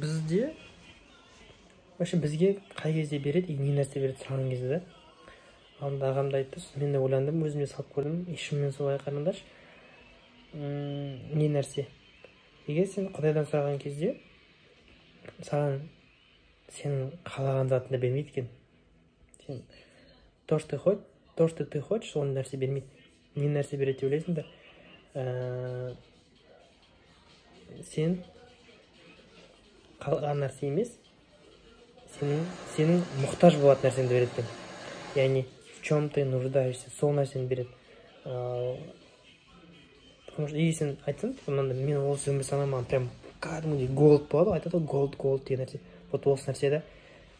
Бізде вообще, бізге қай кезде береді и не нәрсе береді сұраған кезде да. Алдында ағам да айтты, сосын мен де ойландым, өзіме салып көрдім, и шынымен солай. Қараңдаршы, не нәрсе, егер сен Құдайдан сұраған кезде, саған сенің қалаған затыңды бермейді екен. Сен то, что ты хочешь, ол нәрсе бермейді. Не нәрсе береді деп ойлайсыңдар? Сен қалаған нәрсе емес, сенің мұқтаж болатын нәрсеңді береді екен, яғни в чем ты нуждаешься, сол нәрсені береді. Потому что егер сен айтсаң, типа, мынандай: мен осы өмір сүре алмаймын, маған прям кәдімгідей голод болады ғой, айтады ғой, голод, голод деген нәрсе, вот осы нәрсе да.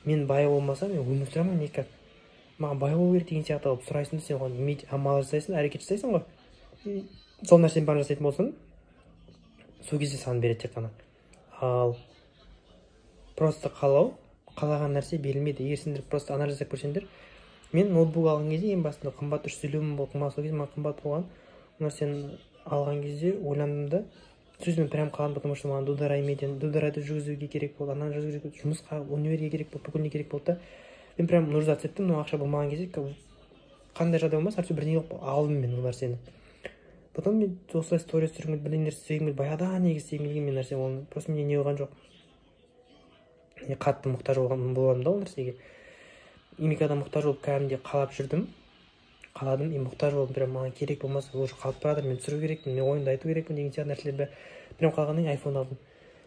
Мен бай болмасам, мен өмір сүре алмаймын никак, маған бай болу керек деген сияқты қылып сұрайсың да, сен оған иметь амал жасайсың, әрекет жасайсың ғой. И сол нәрсенің бәрін жасайтын болсаң, сол кезде саған береді тек қана. Ал просто қалау, қалаған нәрсе берілмейді. Егер сендер просто анализ жасап көрсеңдер, мен ноутбук алған кезде, ең басында қымбат, 350 000 болды, қымбат, сол кезде маған қымбат болған. Ол нәрсені алған кезде ойландым да, сөзімен прям қалдым, потому что маған Дударай медиа, Дударайды жүргізуге керек болды, ананы жүргізуге, жұмысқа, универге керек болды, бүкіліне керек болды да. Мен прям нуждаться еттім. Но ақша болмаған кезде, қандай жағдай болмасын, әйтеуір бірдеңе қылып алдым мен ол нәрсені. Потом мен осылай сторис түсіргім келді, бірдеңелер істегім келді, баяғыда негізі істегім келген мен нәрсе. Оны просто менде не болған жоқ, не қатты мұқтаж болған боламын да ол нәрсеге. Имикадан мұқтаж болып, кәдімгідей қалап жүрдім, қаладым и мұқтаж болдым прям. Маған керек болмаса, уже қалып бара жатыр, мен түсіру керекпін, мен ойымды айту керекпін деген сияқты нәрселер бәрі. Прям қалғаннан кейін айфон алдым.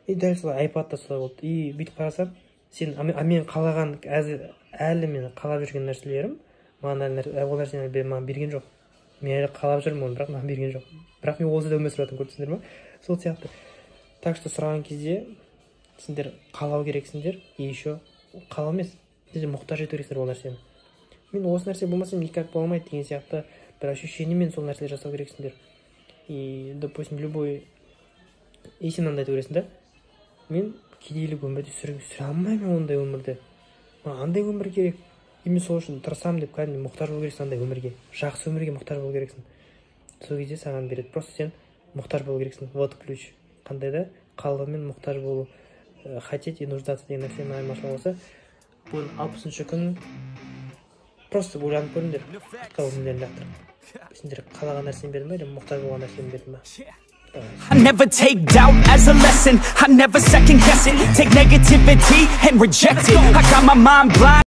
И дәл солай айпад та солай болды. И бүйтіп қарасам, сен а мен қалаған, әзір әлі мен қалап жүрген нәрселерім маған әлі ол нәрсені маған берген жоқ. Мен әлі қалап жүрмін оны, бірақ маған берген жоқ. Бірақ мен ол жерде өмір сүріп жатырмын, көріп тұрсыңдар ма? Сол сияқты. Так что сұраған кезде сендер қалау керексіңдер, и еще қалау емес, сендер мұқтаж ету керексіңдер ол нәрсені. Мен осы нәрсе болмаса, никак бола алмайды деген сияқты бір ощущениемен сол нәрселер жасау керексіңдер. И допустим, любой, и сен мынандай айту керексің да: мен кедейлік өмірде сүре алмаймын, ондай өмірді, маған андай өмір керек, и мен сол үшін тырысамын деп кәдімгідей мұқтаж болу керексің андай өмірге, жақсы өмірге мұқтаж болу керексің. Сол кезде саған береді. Просто сен мұқтаж болу керексің. Вот ключ қандай да: қалау мен мұқтаж болу, хотеть и нуждаться деген нәрсенің айырмашылығы болса. Бүгін 60-күн. Просто ойланып көріңдер, артқа өмірлерін лақтырып, сендер қалаған нәрсені берді ма или мұқтаж болған нәрсені берді ма? Давай. I never take doubt as a lesson. I never second guess it. Take negativity and reject it. I got my mind blind.